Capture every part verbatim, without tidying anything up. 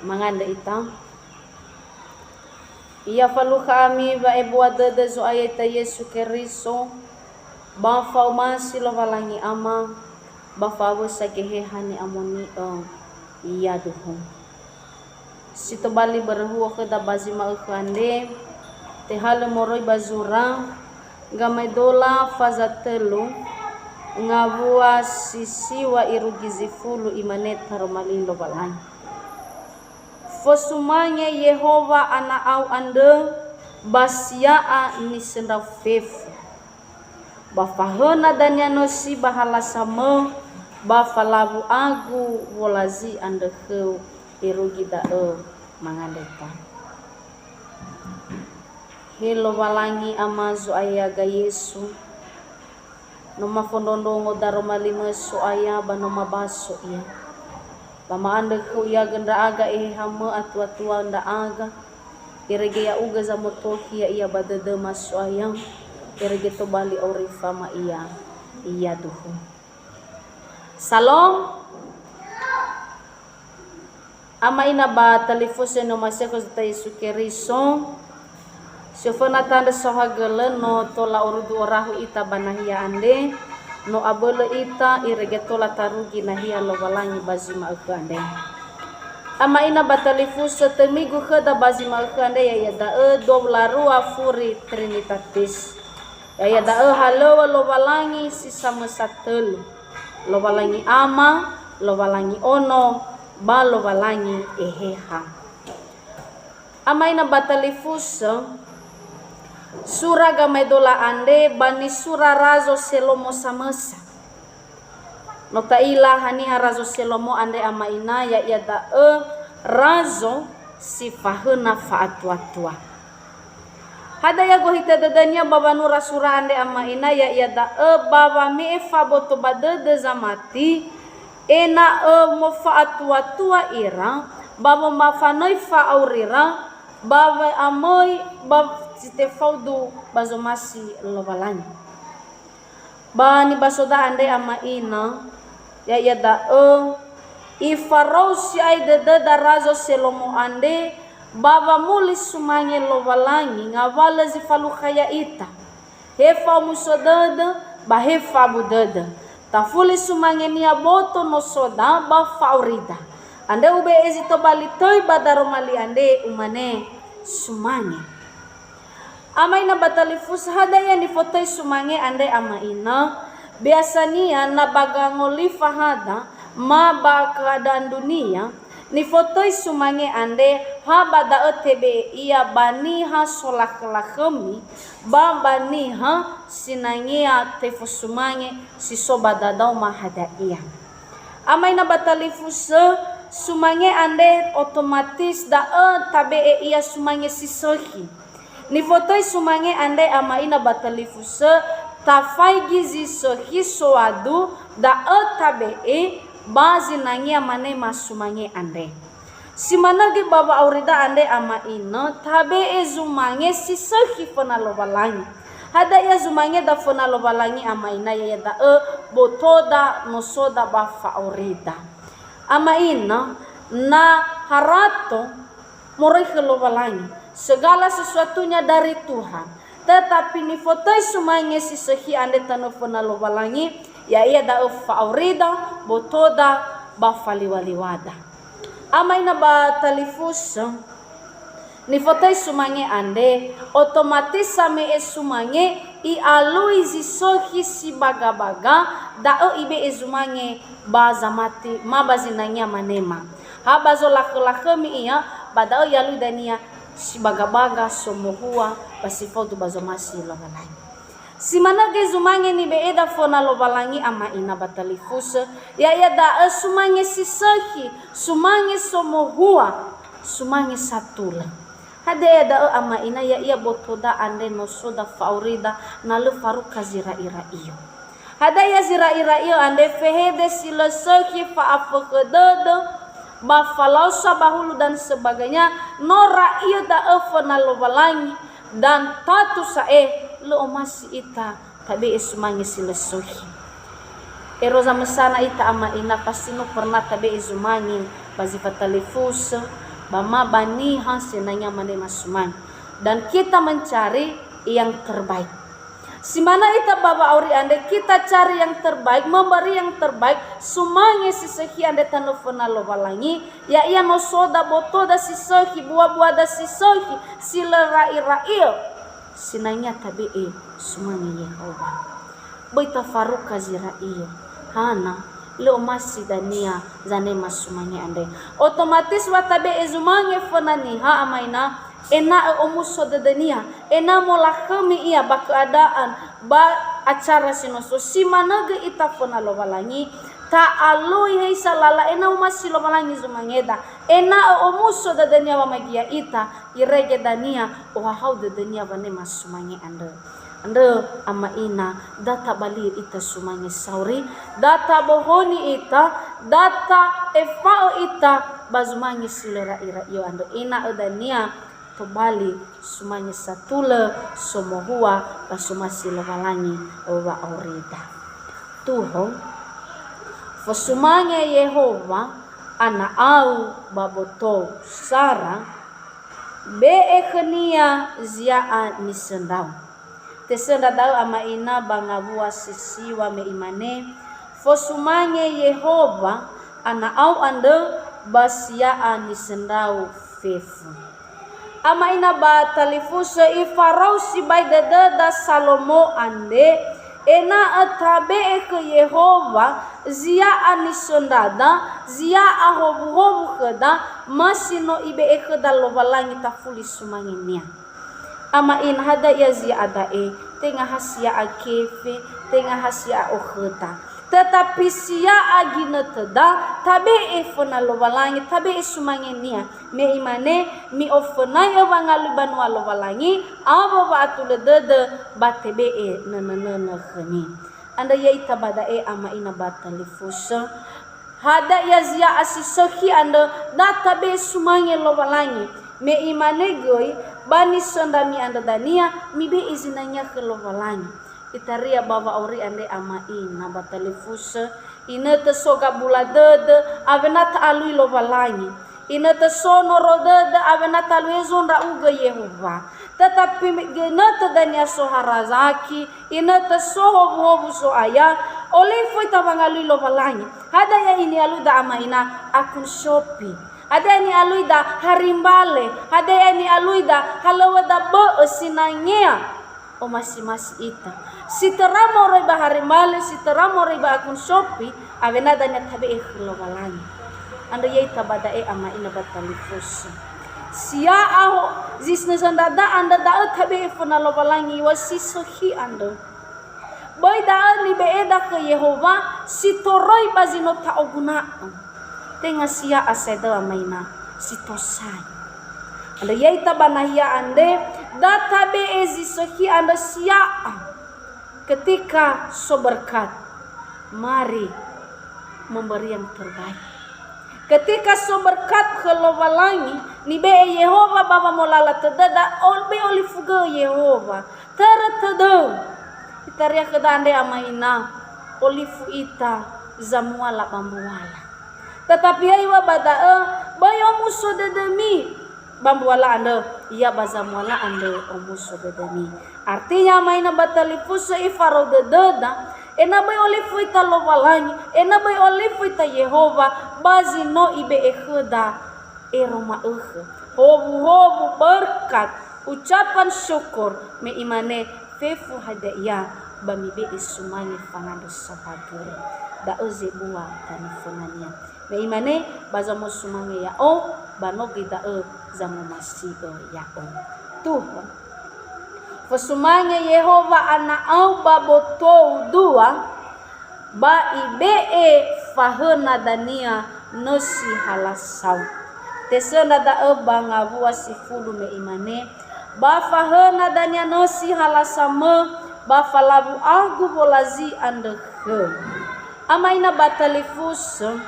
Mangandrö ita. Ia falukha ami wa'ebua dödö Zo'aya ita Yesu Keriso, ba fa'omasi Lowalangi Ama, ba fa'awösa Geheha ni'amoni'ö yaduhu. Si tobali böröhuo khöda ba zi ma'ökhö andre, tehalö moroi ba zura, Gamaedola faza tölu, ngawua si siwa irugi zi fulu, imane taroma li Lowalangi. Fosumange Yehowa ana'au andrö ba sia'a nisöndrau fefu. Ba fahöna dania nösi ba hala samö, ba falawu agu wolazi andrö khöu irugi da'ö mangandrö ita. He Lowalangi Ama Zo'aya Yesu, no mafondrondrongo daroma li-Mö So'aya ba no mabaso Ia. Ba ma'andrö khöu iagö ndra'aga Eheha-Mö atuatua ndra'aga, irege ya'ugö zamotokhi ya'ia ba dödöma So'aya, irege tobali auri fama Ia, yaduhu. Salom. Ama ina ba talifusö ni'omasi'ö khö Yesu Keriso, si oföna tandrö saohagölö no tola orudu orahu ita ba nahia andre, no abölö ita irege tola tarugi nahia Lowalangi ba zi ma'ökhö andre. Ama ina ba talifusö tömigu khöda ba zi ma'ökhö andre, ya'ia da'ö dua wulu a rua furi Trinitatis. Ya'ia da'ö halöŵö Lowalangi si samösa tölu. Lowalangi Ama, Lowalangi Ono, ba Lowalangi Eheha. Ama ina ba talifusö, sura Gamaedola andre ba nisura Razo Selomo samösa. No ta'ila haniha Razo Selomo andre ama ina, ya'ia da'ö razo si fahöna fa'atuatua. Hadia gohitö dödönia ba wanura sura andre ama ina, ya'ia da'ö ba wame'e fa'aboto ba dödö zamati, ena'ö mofa'atuatua ira, ba womafanöi fa'aurira, ba wa'amöi ba zi tefaudu ba zomasi Lowalangi. Ba nibasoda andre ama ina, ya'ia da'ö, ifarou si'ai dödöda Razo Selomo andre, ba wamuli sumange Lowalangi ngawalö zi falukha ya'ita. He fa'omuso dödö, ba he fa'abu dödö. Tafuli sumangenia boto nosoda ba fa'aurida. Andrö ube'e zi tobali töi ba daroma li andre, umane, sumange. Ama ina ba talifusö, hadia nifotöi sumange andre ama ina, biasania na ba gangolifa hada, ma ba keadaan dunia, nifotöi sumange andre ha ba da'ö tebe'e ia ba niha solakhölakhömi, ba ba niha sinangea tefosumange si so ba dadaoma hadia ia. Ama ina ba talifusö, sumange andre otomatis da'ö tabe'e ia sumange si sökhi. Nifotöi sumange andre ama ina ba talifusö, tafaigi zi sökhi soadu da'ö tabe'e ba zinangea manema sumange andre. Si manö göi ba wa'aurida andre ama ina, tabe'e zumange si sökhi föna Lowalangi. Hadia ia zumangeda föna Lowalangi ama ina, ya'ia da'ö botoda, nosoda ba fa'aurida. Ama ina, na harato moroi khö Lowalangi. Segala sesuatunya dari Tuhan. Tetapi nifotöi sumange si sökhi andre tanö föna Lowalangi, ya'ia da'ö fa'aurida, botoda, ba faliwaliwada. Ama ina ba talifusö, nifotöi sumange andre, otomatis same'e sumange, i'alui zi sökhi si bagabaga, da'ö ibe'e zumange ba zamati, ma ba zinangea manema. Ha ba zolakhölakhömi ia, ba da'ö i'alui dania si bagabaga, somohua, ba si faudu ba zomasi Lowalangi. Si manö göi zumange nibe'eda föna Lowalangi ama ina ba talifusö, ya'ia da'ö sumange si sökhi, sumange somohua, sumange satulö. Hadia da'ö ama ina, ya'ia botoda andre nosoda fa'aurida na lö faruka zi ra'ira'io. Hadia zi ra'ira'io andre fehede si lö sökhi, fa'afökhö dödö, ba falaosa ba hulu dan sebagainya, no ra'io da'ö föna Lowalangi, dan tatu sa'ae lö omasi ita tabe'e sumange si lö sökhi. Ero zamösana ita ama ina, pasti no pernah tabe'e zumange ba zi fatalifusö, Ba ma ba niha sinangea mane masumange. Dan kita mencari yang terbaik. Si manö ita ba wa'auri andre, kita cari yang terbaik, memberi yang terbaik, sumange si sökhi andre tanö föna Lowalangi, ya'ia nosoda, botoda si sökhi, bua-buada si sökhi, si lö ra'i-ra'iö. Sinangea tabe'e sumange Yehowa. Böi tafaruka zi ra'iö. Hana, lö omasi dania zanema sumange andre. Otomatis wa tabe'e zumange föna niha, ama ina, ena'ö omuso dödönia, ena'ö molakhömi ia ba keadaan, ba acara si no so. Si manö göi ita föna Lowalangi, ta'alui heisa lala ena'ö omasi Lowalangi zumangeda, ena'ö omuso dödönia wamagia ita, irege dania ohahau dödönia wanema sumange andrö. Andrö, ama ina, da tabali'ö ita sumange sauri, da tabohoni ita, da ta'efa'ö ita ba zumange si lö ra'i-ra'iö andrö. Ena'ö dania tobali sumange satulö, somohua, ba somasi Lowalangi wa'aurida. Tuho, fosumange Yehowa ana'au ba botou, sara, be'e khönia zia'a nisöndrau. Tesöndra da'ö ama ina ba ngawua si siwa me imane, fosumange Yehowa ana'au andrö ba sia'a nisöndrau fefu. Ama ina ba talifusö, ifarau sibai dödöda Salomo andre, ena'ö tabe'e khö Yehowa zia'a nisöndrada, zia'a howuhowu khöda, ma si no ibe'e khöda Lowalangi tafuli sumange-Nia. Ama ina, hadia ia zia'a da'e, tenga ha sia'a kefe, tenga ha sia'a okhöda. Tetapi sia'a ginötöda, tabe'e föna Lowalangi, tabe'e sumange-Nia. Me imane, mi'ofönai'ö wangalui banua Lowalangi, awö wa'atulö dödö, ba tebe'e nönö-nönö khömi. Andrö ya'ita ba da'e ama ina ba talifusö. Hadia ia zia'a si sökhi andrö, da tabe'e sumange Lowalangi. Me imane göi, ba nisöndrami andrö dania, mibe'e zinangea khö Lowalangi. Itaria ba wa'auri andre ama ina ba talifusö, inötö so gabula dödö, awena ta'alui Lowalangi. Inötö so noro dödö, awena ta'alui, "Hezo ndra'ugö Yehowa." Tetapi me-, ginötö dania so ha razaki, inötö so howuhowu Zo'aya, olifu ita wangalui Lowalangi. Hadia ia ni'aluida ama ina? Akun Shopee. Hadia ni'aluida? Harimbale. Hadia ia ni'aluida? Halöŵöda bö'ö sinangea omasi-masi ita. Si töra moroi ba harimbale, si töra moroi ba akun Shopee, awena dania tabe'e khö Lowalangi. Andrö ya'ita ba da'e ama ina ba talifusö. Sia'a ho-, zi nösöndrada andrö da'ö tabe'e föna Lowalangi, wa si sökhi andrö. Böi da'ö nibe'eda khö Yehowa si toröi ba zi no ta'oguna'ö. Tenga sia'a saedöa ama ina, si tosai. Andrö ya'ita ba nahia andre, da tabe'e zi sökhi andrö sia'a. Ketika so berkat, mari memberi yang terbaik. Ketika so berkat khö Lowalangi, nibe'e Yehowa ba wamolala tödöda, ol-, böi olifu gö'ö Yehowa. Törö tödöu. Itaria khöda andre ama ina, olifu ita zamuala ba mbuala. Tetapi ya'ia ba da'ö, böi omuso dödömi ba mbuala andrö, ia ba zamuala andrö omuso dödömi. Artinya, ama ina ba talifusö ifarau dödöda, ena'ö böi olifu ita Lowalangi, ena'ö böi olifu ita Yehowa, ba zi no ibe'e khöda ero ma'ökhö. Howuhowu, berkat, ucapan syukur, me imane, "Fefu hadia ia ba mibe'e sumange fangandrö saohagörö." Da'ö zebua tanö fönania. Me imane, "Ba zamosumange ya'o, ba no göi da'ö zamomasi'ö ya'o." Tuho. Fosumange Yehowa ana'au ba botou, dua, ba ibe'e fahöna dania nösi halasau. Tesöndra da'ö ba ngawua sifulu me imane, "Ba fahöna dania nösi halasamö, ba falaŵu agu wolazi andrö khöu." Ama ina ba talifusö,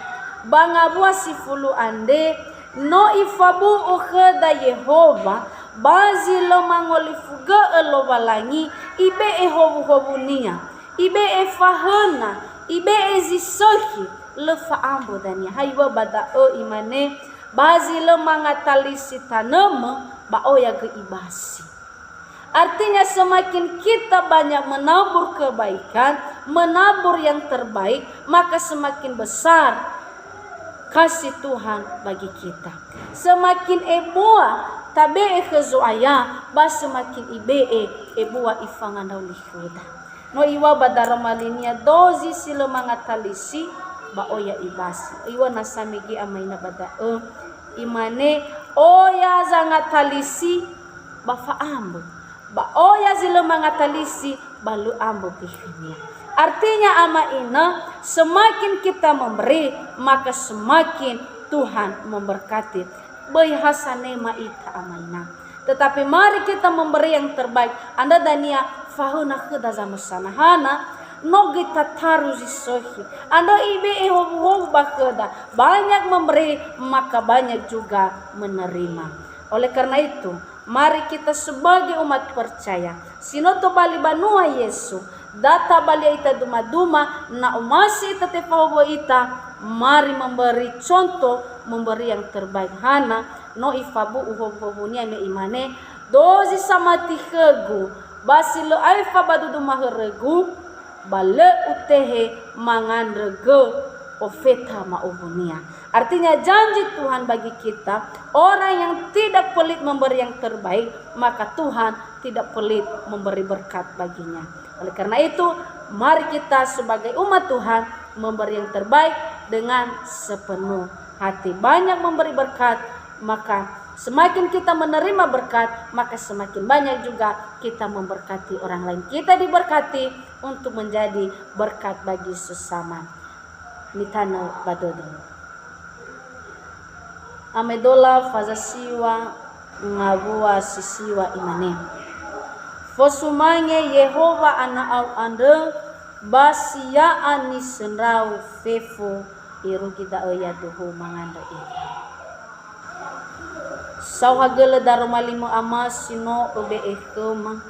ba ngawua sifulu andre, no ifabu'u khöda Yehowa, ba zi lö mangolifugö'ö Lowalangi, ibe'e howuhowunia. Ibe'e fahöna, ibe'e zi sökhi, lö fa'ambö dania. Haiŵö ba da'ö imane, Ba zi lö mangatalisi tanömö, ba oya göi ibasi. Artinya, semakin kita banyak menabur kebaikan, menabur yang terbaik, maka semakin besar kasih Tuhan bagi kita. Semakin ebua tabe'e khö Zo'aya, ba semakin ibe'e ebua ifangandrauli khöda. No iŵa'ö ba daroma linia, dozi si lö mangatalisi, ba oya ibasi. Iŵa'ö nasa mege amaina ba da'ö. Imane, oya zangatalisi, ba fa'ambö. Ba oya zi lö mangatalisi, ba lö ambö göi khönia. Artinya, ama ina, semakin kita memberi, maka semakin Tuhan memberkati. Böi ha sanema ita, ama ina. Tetapi mari kita memberi yang terbaik. Andrö dania fahöna khöda zamösana. Hana, no göi tataru zi sökhi. Andrö ibe'e howuhowu ba khöda. Banyak memberi, maka banyak juga menerima. Oleh karena itu, mari kita sebagai umat percaya, si no tobali banua Yesu, da tabalia ita duma-duma, na omasi ita tefahowu'ö ita, mari memberi contoh, memberi yang terbaik. Hana, no ifabu'u howuhowunia me imane, "Dozi samati khögu, ba si lö aefa ba dudu mahörögu, ba lö utehe mangandrö gö ofeta ma'owunia." Artinya, janji Tuhan bagi kita, orang yang tidak pelit memberi yang terbaik, maka Tuhan tidak pelit memberi berkat baginya. Oleh karena itu, mari kita sebagai umat Tuhan memberi yang terbaik dengan sepenuh hati. Banyak memberi berkat, maka semakin kita menerima berkat, maka semakin banyak juga kita memberkati orang lain. Kita diberkati untuk menjadi berkat bagi sesama. Mitanö ba dödö. Amedola faza siŵa ngawua si siŵa imane, "Fosumange Yehowa ana'au andrö ba si ya'a nisöndrau fefu, irugi da'ö yaduhu mangandrö ita." Saohagölö daroma limö Ama si no öbe'e khöma,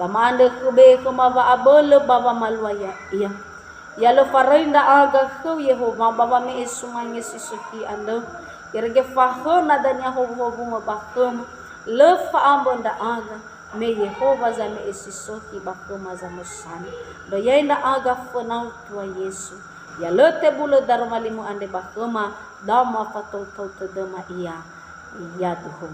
ba ma'andrö öbe'e khöma wa'abölö ba wamalua ya'ia. Ya lö faröi ndra'aga khöu Yehowa ba wame'e sumange si sökhi andrö, irege fahöna dania howuhowu'ö ba khöma, lö fa'ambö ndra'aga, me Yehowa zame'e si sökhi ba khöma zamösana. Ndröiai ndra'aga fönau Tua Yesu. Ya lö tebulö daroma limö andre ba khöma, da mafatoutou tödöma ia, yaduhu.